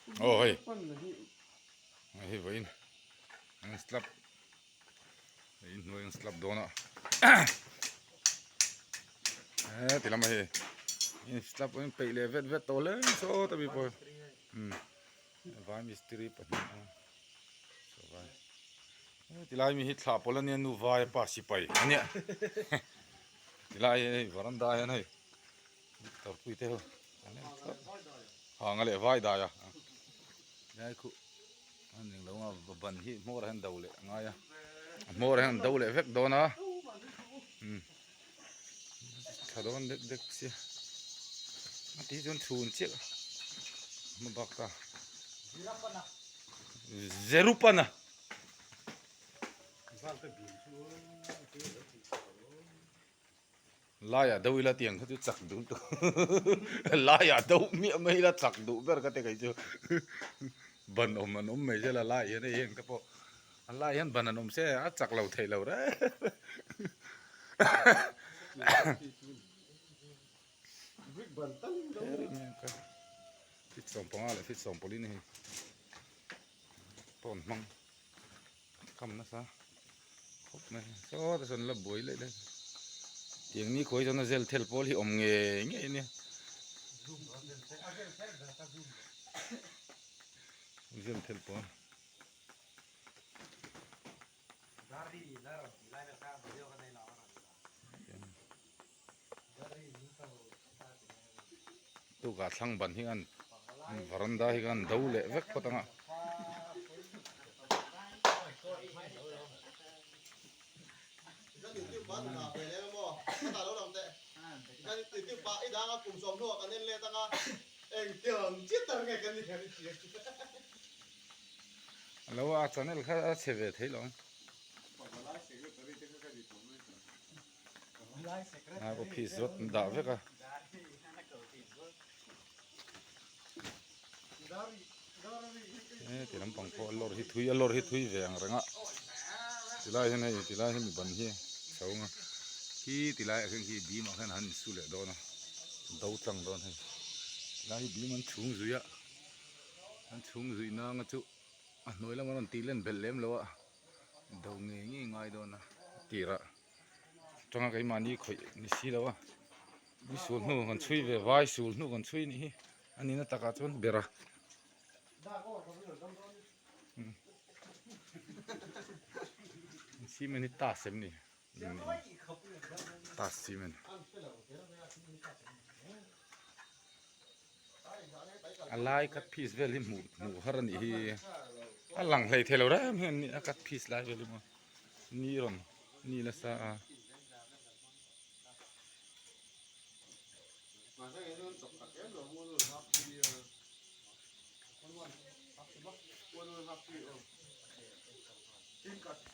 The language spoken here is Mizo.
Aw hei hei vawiin an slab hei inhnuai an slab dawn a he ti lam a hei in slab in peih leh vet vet tawh hle sawt a mi pawh umm vai mistiri pahnih a vai tilai mi hi thlah pawlh ania nu vai a pa sipai ania tilai hei varanda ah hian hei Tarpui te ho an en thlap hang a leh vai dai a lai khuh a ning lo a ban hi hmawr ah hian do leh a ngai a a hmawr ah hian an do leh vek dawn a umm tha dawn dek dek sia a tih chuan chhun chiah hma bak ta zerupana. Laiah do ila tiang kha chu chak duh tawh laiah do miah mai ila chak duh ber ka ti kei chu ban awm an awm mai zel a laiah hian hei heng te pawh a laiah hian ban an awm se a chak lo theih lo reng feet 15 leh feet 14 a ni hei tawn hmang. Kam nasa khawp mai saw te sawn la buai leh leh tiang ni khawi chuan a zel thel pawl hi awm ngei ngei ania zel thel pawl. Tukah thlang ban hi an varanda hi khan do leh vek phawt ang a. Alo a channel kha a chhe ve thei lo ang. A office zawt an dah vek a. He ti lampang pawh a lawr hi thui a lawr hi thui ve ang reng a tilai hian hei tilai hi mi ban hi chho ang a khi tilai ah khian khi bim ah khian han insu leh dawn a do tlang dawn hei tilai hi bim an chhung zui a an chhung zui nang a chu a hnuai lamah rawn tih len belh lem lo a do ngei ngei ngai dawn a tirah. Tanga keimahni khawih ni si lo a ni sul hnu kan chhui ve vai sul hnu kan chhui nih hi a nihna takah chuan ber a cement hi tas em ni tas cement a lai cut piece vel hi hmuh hmuh har a nih hi a lang hlei thei lo rem hian a cut piece lai vel hi maw. Ni rawn ni nasa a.